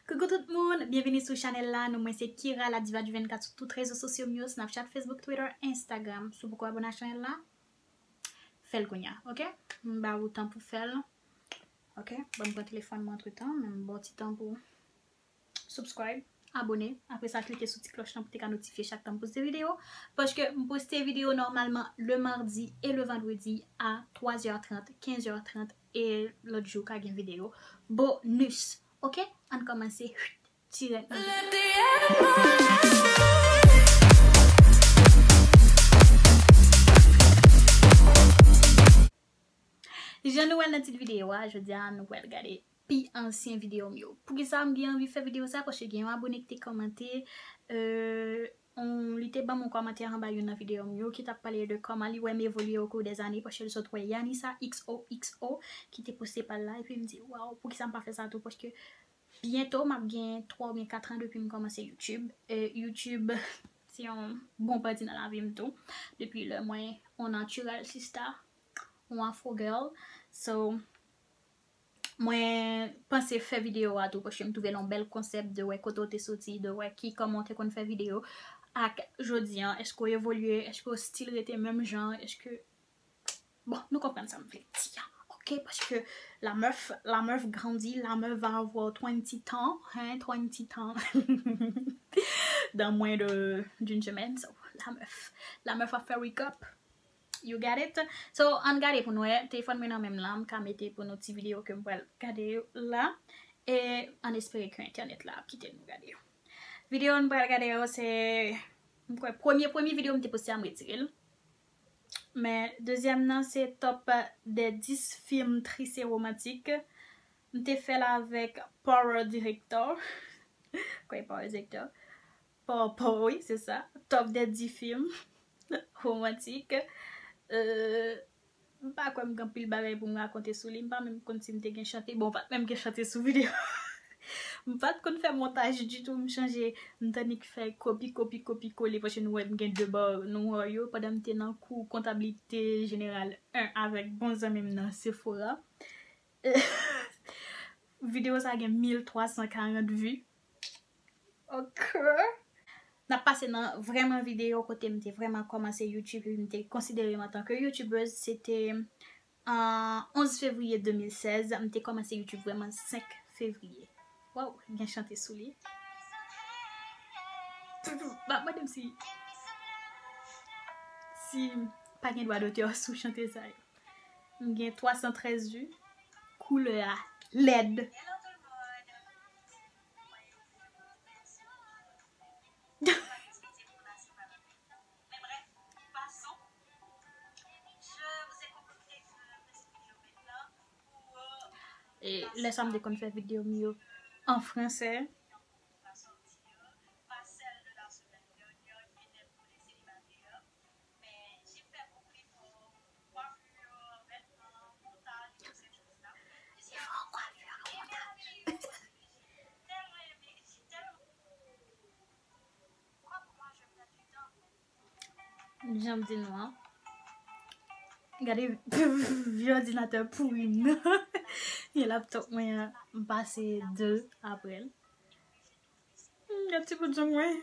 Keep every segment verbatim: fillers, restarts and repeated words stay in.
Coucou tout moun, byenvini sou chanèl la. Non mwen se Kira, la diva du vennkat sou tout rezo sosyo m yo, Snapchat, Facebook, Twitter, Instagram. Si w poko abone a chanèl la, fè l kounye a, oke? M ba ou tan pou fè l, oke? Ban m pran telefòn mwen antretan, men m ba w ti tan pou subscribe, abone. Apre sa, klike sou ti klòch lan pou te ka notifye chak tan m poste videyo. Paske m poste videyo nòmalman le mardi e le vandredi a twa zè trant, kenz è trant, e lòt jou ka gen videyo bonus. Oke? Ann kòmanse dirèk nan videyo. Jan nou wè l nan tit videyo a, jodi a nou pral gade pi ansyen videyo m yo. Poukisa m gen anvi fè videyo sa? Paske gen yon abone ki te kòmante, euh, on, li te ban m yon kòmantè anba youn nan videyo m yo ki t ap pale de kòman li wè m evolye au cours des années, paske l sot wè Yanisa X O X O ki te poste pa l la, epi m di, waw, poukisa m pa fè sa tou? Paske byento m ap gen twa oubyen kat an depi m kòmanse YouTube. E YouTube se yon bon pati nan lavi m tou. Depi lè mwen on natural sista, on afro girl. So, mwen panse fè videyo a tou, paske m twouve l yon bèl konsèp de wè kote w te soti, de wè ki kòman w te konn fè videyo, ak jodi an, èske w evolye, èske w still rete menm jan, èske, bon, nou konprann sa m vle di a, oke? Paske la meuf, la meuf grandit, la meuf va avoir twenty ans, hein, twenty ans dans moins de, d'une semaine, so, la meuf, la meuf ap fè recap. You get it? So, ann gade pou nou wè. Telefòn mwen nan men m la, m ka mete pou nou ti videyo ke m pral gade yo la. E ann espere ke entènèt la ap kite nou gade yo. Videyo nou pral gade yo, se, m kwè, premye, premye videyo m te poste a, m retire l. Men dezyèm nan, se top des dix films tristes et romantiques. M te fè l avèk Power Director. Kwè Power Director. Power, Power, wi, se sa. Top des dix films romantiques. Euh, m pa kwè m gen anpil bagay pou m rakonte sou li. M pa menm konn si m te gen chante. Bon, m pa t menm gen chante sou videyo. M pa t konn fè montaj ditou. M chanje, m t annik fè kopi, kopi, kopi, kole. Paske nou wè m gen de ba noir yo. Pandan m te nan kou kontablite jeneral en avèk bon zanmi m nan Sephora. Videyo sa gen mil twa san karant vi. Ok. N ap pase nan vrèman videyo kote m te vrèman kòmanse YouTube, epi m te konsidere m antanke YouTubeuse. Se te an onz fevriye de mil sèz. M te kòmanse YouTube vrèman senk fevriye. Waw, gen chante sou li. Ba, mande m si, si pa gen dwa dotè sou chante sa yo. M gen twa san trèz vi. Koulè a lèd. E lè sa m te konn fè videyo m yo an fransè. Jan m di nou an. Gade vye òdinatè pouri m nan. Gen laptop mwen an, m pase de apre l. Hmm, gade ti bout zong mwen.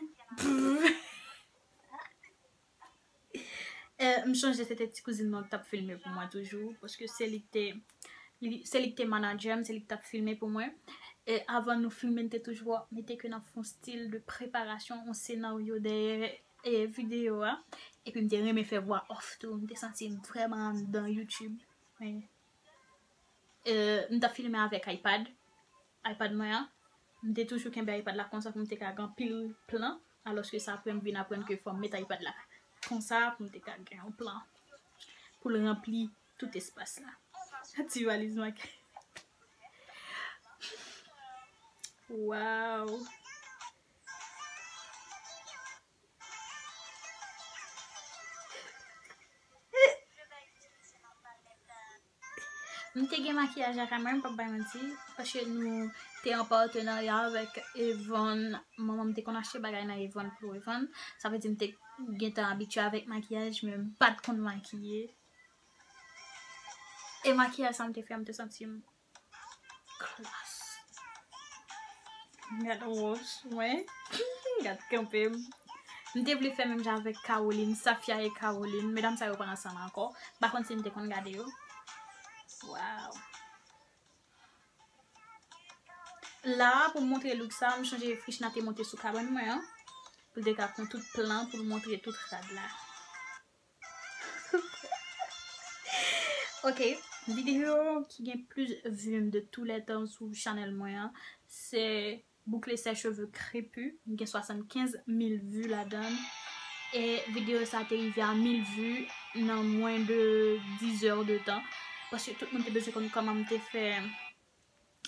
Eh, m sonje se te ti kouzin mwen ki t ap filme pou mwen toujou, paske se li ki te, li, se li ki te manadjè m, se li ki t ap filme pou mwen. E avan nou filme, n te toujou ap mete ke n ap fè yon stil de preparasyon, yon senaryo dèyè, eh, videyo a. Epi m te renmen fè vwa off tou, m te santi m vrèman anndan YouTube. Men, eh, m t ap filme avèk iPad. iPad mwen an. M te toujou kenbe iPad la konsa pou m te ka gen anpil plan, alòske sa apre m vin aprann ke fò m met iPad la konsa pou m te ka gen yon plan pou l ranpli tout espas la. Ti valiz mwen. Waw. M te gen makiyaj la kanmenm, m p ap bay manti, paske nou te an patenarya avèk Avon. Manman m te konn achte bagay nan Avon pou Avon. Sa vle di m te gentan abitye avèk makiyaj, men m pa t konn makiye. E makiyaj sa m te fè, m te santi m klas. Gad wòch mwen. Gad kanpe m. M te vle fè menm jan avèk Caroline, Safia e Caroline. Medam sa yo pa ansanm ankò. M pa konn si m te konn gade yo. Wow. La, pou m montre look sa, m chonje Frishna te monte sou kabann mwen an. Pou l te ka pran tout plan, pou l montre tout rad la. Ok, videyo ki gen plis view de tous les temps sou chanèl mwen an, se boucle ses cheveux crépus, gen swasannkenz mil view ladan l. E videyo sa te rive a mil view nan mwen de dis heures de temps. Paske tout moun te bezwen konn kòman m te fè,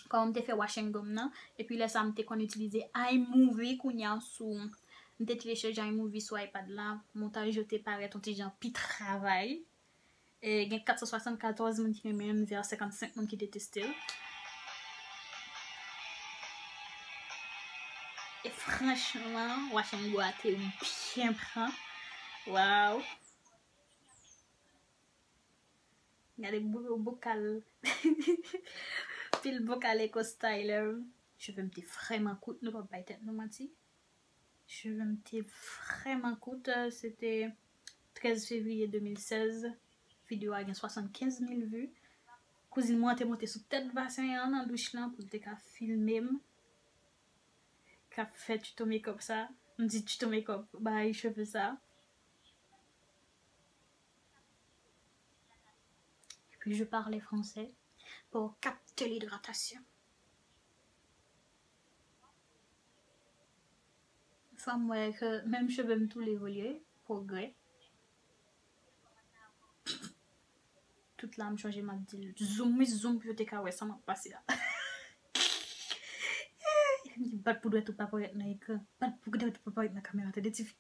kòman m te fè wash and gum nan. Epi lè sa m te konn itilize iMovie kounye a sou, m te telechaje iMovie sou iPad la. Montaj yo te parèt yon ti jan pi travay. E gen kat san swasannkatòz moun ki renmen l, vè senkannsenk moun ki deteste l. E franchman, wash and gum a te byen pran. Wow. Gade bo-, bokal. Pil bokal Eco Styler. Cheve m te vrèman kout, nou p ap bay tèt nou manti. Cheve m te vrèman kout, se te trèz fevriye de mil sèz. Videyo a gen swasannkenz mil view. Kouzin mwen te monte sou tèt basen an nan douch lan pou l te ka filme m. K ap fè tuto makeup sa. M di tuto makeup, bay cheve sa. Et puis je parlais français pour capter l'hydratation. Fò m wè ke menm cheve m tou l evolye, pwogrè. Tout la m chonje m ap di l zoom, wi zoom pou yo te ka wè sa m ap pase a. Bat pou dwèt ou pa parèt nan ekran. Bat pou dwèt ou pa parèt nan kamera, tande tifi.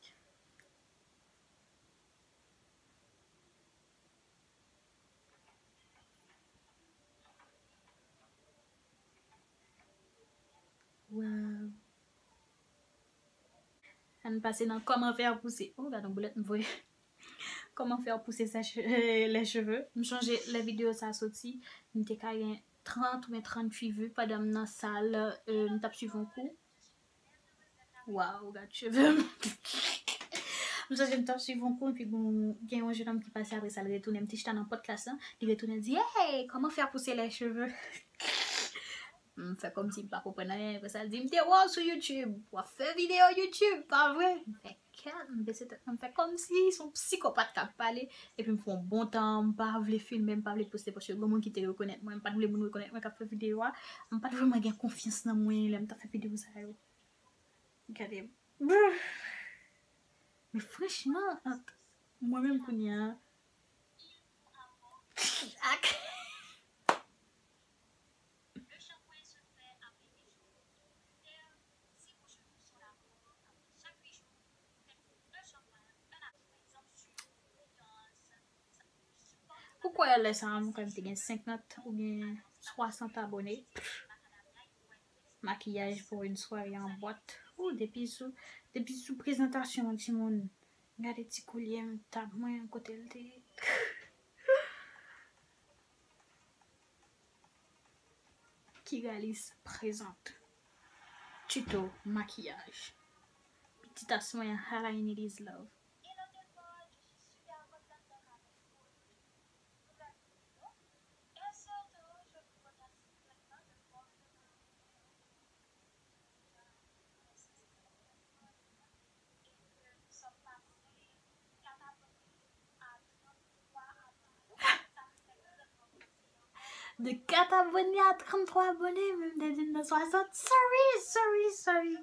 Wow. Ann pase nan comment faire pousser. Oh, gad yon boulèt m voye. Comment faire pousser ses che-, euh, les cheveux. M chonje lè videyo sa soti, m te ka gen trant oubyen tranntuit view pandan m nan sal, euh, m t ap swiv yon kou. Wow, gad cheve m. M sonje m t ap swiv yon kou, epi gon, gen yon jennonm ki pase apre sa, l retounen, m te chita nan pòt klas lan, li retounen, l di, "Hey, comment faire pousser les cheveux?" M fè kòmsi m pa konprann anyen, apre sa, l di, "M te wè w sou YouTube, w ap fè videyo YouTube, pa vre?" M fè, "Kèt," m bese tèt mwen, m fè kòmsi se yon psikopat k ap pale, epi m fè yon bon tan, m pa vle filme, m pa vle poste, paske gen moun ki te rekonèt mwen, m pa t vle moun rekonèt mwen k ap fè videyo a, m pa t vrèman gen konfyans nan mwen lè m t ap fè videyo sa yo. Gade. Men franchman, ant mwen menm kounye a, ak Ou kwè lè sa a, mwen kwè m te gen senkant oubyen swasant abone. Makiyaj pour une soirée en boîte. Ou, depi sou, depi sou prezantasyon an, timoun. Gade ti koulye m, tab mwen, kote l te ye. Kiralis prezante. Tuto makiyaj. Pitit as mwen an, all I need is love. De kat abone a tranntwa abone, menm de vin nan swasant. Sorry, sorry, sorry.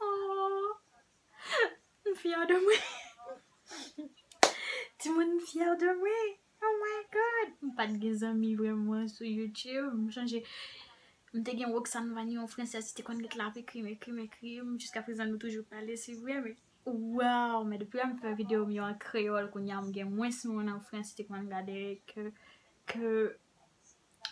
Oh, m fyè de mwen. Timoun, m fyè de mwen. Oh my God. M pa t gen zanmi vrèman sou YouTube. M sonje, m te gen Roxane Vanyon, yon fransèz ki te konn ret la ap ekri m, ekri m, ekri m. Jiskaprezan, nou toujou pale, se vre, men wow, men depi lè m fè videyo m yo an kreyòl, kounye a m gen mwens moun an Frans ki te konn gade ke, ke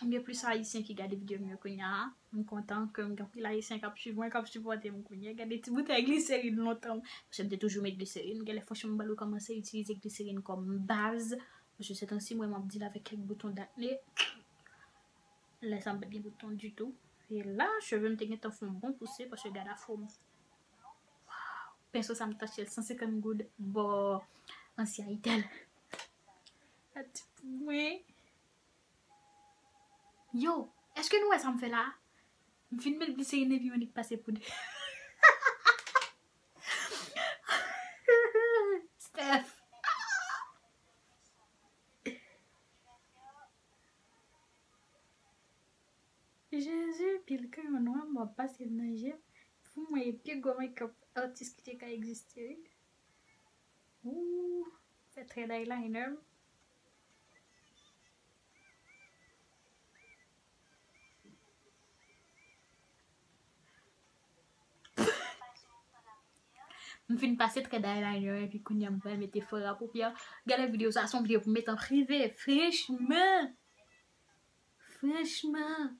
M gen plis Ayisyen ki gade videyo m yo kounye a. M kontan ke m gen anpil Ayisyen k ap swiv mwen, k ap sipòte m kounye a. Gade ti boutèy gliserin lontan. Paske m te toujou met gliserin. Genlè, franchman, m pral rekòmanse itilize gliserin kòm baz. Paske se tansi, m wè m ap deal avèk kèk bouton dakne. Lè sa, m pa t gen bouton ditou. E la, cheve m te gentan fè yon bon pouse, paske gade afro m. Waw! Penso sa, m t achte l san senkant goud bò ansyen Itel. Sa ti pou mwen. Yo, èske nou wè sa m fè la? M fin met gliserin epi m annik pase poud. Steph. Jezi, pil krenyon nwa m ap pase nan je m. Pou mwen, e pi gwo makeup artist ki te ka egziste, wi. Ooh, fè trè eyeliner m. M fin pase trè eyeliner epi kounye a m pral mete fard a poupyè. Gade videyo sa, se yon videyo pou m met an prive. Franchman. Franchman.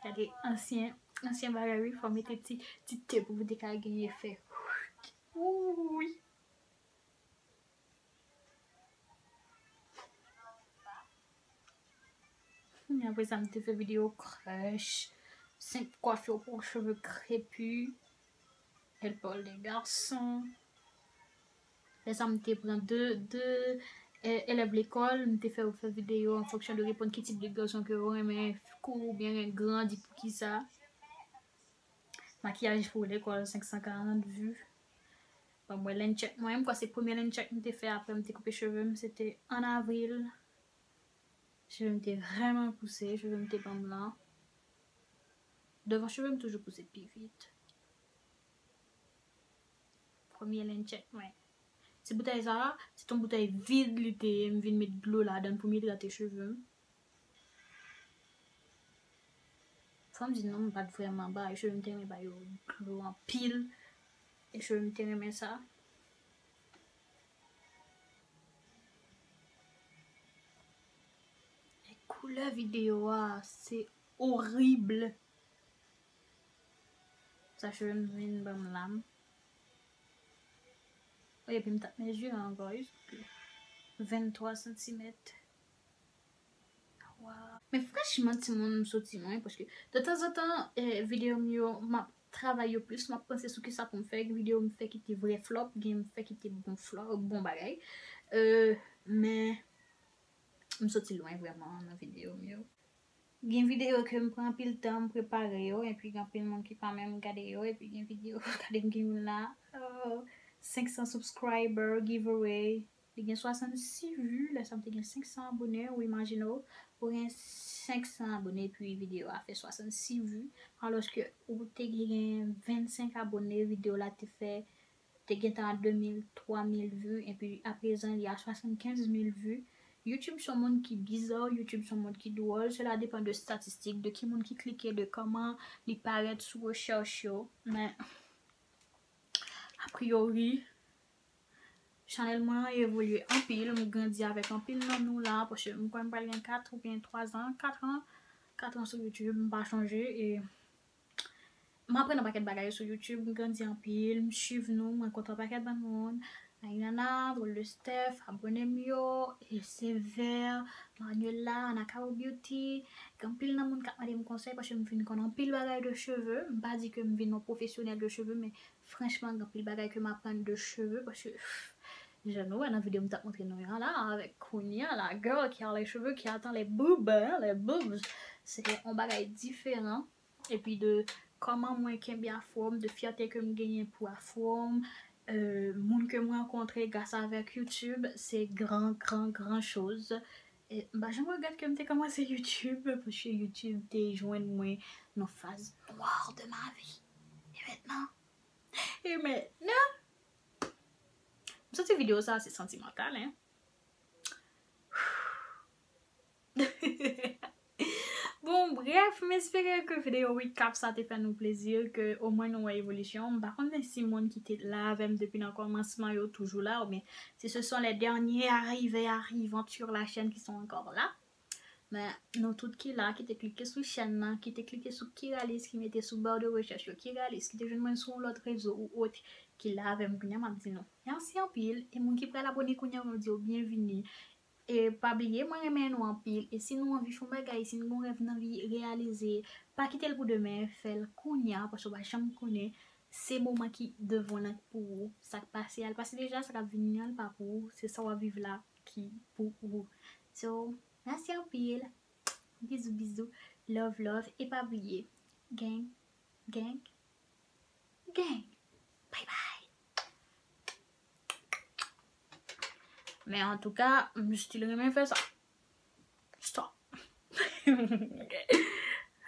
Gade ansyen, ansyen bagay wi, fò w mete ti, ti te pou te ka gen efè. Wi. Apre sa, m te fè videyo crush, senk kwafi pou cheve krepi, el pòl de gason. Lè sa, m te pran de, de, eh, elèv lekòl, m te fè yo fè videyo an fonksyon de reponn ki tip de gason ke yo renmen, kou oubyen grandi poukisa. Makiyaj pou lekòl, senk san karant vi. Bon, mwen line check mwen, m kwè se premye line check m te fè apre m te koupe cheve m, se te an avril. Cheve m te vrèman pouse, cheve m te ban m lan. Devan cheve m toujou pouse pi vit. Premye line check mwen. Ti boutèy sa, se t on boutèy vid li te ye, m vin met dlo ladan l pou m idrate cheve m. Fò m di non, m pa t vrèman ba yo cheve m te renmen ba yo dlo anpil. E cheve m te renmen sa. E koulè videyo a, se orib. Sa cheve m vin ban m la. Wi, epi m t ap mezire ankò, wi, sou vennntwa santimèt. Waw. Men franchman, timoun, m soti lwen, paske de tanzantan, eh, videyo m yo, m ap travay yo plis, m ap panse sou kisa pou m fè. Gen videyo m fè ki te vrè flòp, gen m fè ki te bon flòp, bon bagay. Euh, men m soti lwen vrèman nan videyo m yo. Gen videyo ke m pran anpil tan m prepare yo, epi gen anpil moun ki pa menm gade yo, epi gen videyo, gade m gen youn la, oh, senk san subscriber giveaway. Li gen swasannsis vi, lè sa m te gen senk san abone, ou imajine w, ou gen senk san abone, epi videyo a fè swasannsis vi, alòske ou te gen vennsenk abone, videyo la te fè, te gentan a de mil, twa mil vi, epi aprezan li a swasannkenz mil vi. YouTube se yon mond ki biza, YouTube se yon mond ki dwòl, sela depann de statistik, de ki moun ki klike, de kòman li parèt sou rechèch yo. Men, a priyori, chanèl mwen an evolye anpil, m grandi avèk anpil nan nou la, paske m kwè m pral gen kat oubyen twa zan, kat an, kat an sou YouTube, m pa chonje, e m aprann yon pakèt bagay sou YouTube, m grandi anpil, m swiv nou, m rankontre yon pakèt bann moun, Ainana, Drôle de Steph, abone m yo, e Sévère, Manuela, Ana Caro Beauty, gen anpil nan moun k ap mande m konsèy, paske m vin konn anpil bagay de cheve, m pa di ke m vin yon pwofesyonèl de cheve, men franchman, gen anpil bagay ke m aprann de cheve, paske, pff, jan nou wè nan videyo m t ap montre nou an la, avèk Queenie, la girl qui a les cheveux, qui attend les boobs, hein, les boobs, se yon bagay diferan. Epi de kòman mwen kenbe afwòm, de fyète ke m genyen pou afwòm, euh, moun ke m rankontre gras avèk YouTube, se gran, gran, gran choz. E m pa janm regrèt ke m te kòmanse YouTube, paske YouTube te jwenn mwen nan faz nwè de ma vi. E mentnan, e mentnan, m santi videyo sa se santimantal, hein. Bon, Bref, m espere ke videyo recap sa te fè nou plezi, ke omwen nou wè evolisyon. M pa konnen si moun ki te la avè m depi nan kòmansman yo toujou la, oubyen si ce sont les derniers arrivés arrivants sur la chaîne qui sont encore là. Men nou tout ki la, ki te klike sou chaîne nan, ki te klike sou Kiralis, ki mete sou barre de recherche yo Kiralis, ki te jwenn mwen sou yon lòt rezo ou ot, ki la avè m kounye a, m ap di nou mèsi anpil. E moun ki pral abòne kounye a, m ap di yo byenvini. E pa bliye, mwen renmen nou anpil. E si nou anvi fè yon bagay, si nou gen yon rèv nou anvi reyalize, pa kite l pou demen, fè l kounye a, paske w pa janm konnen se moman ki devan w lan pou ou. Sa k pase a, l pase deja, sa k ap vini an, l pa pou ou. Se sa w ap viv la ki pou ou. So, mèsi anpil. Bizou, bizou. Love, love. E pa bliye, gang, gang, gang. Bye bye. Men antouka, m still renmen fè sa. Stop. Ok.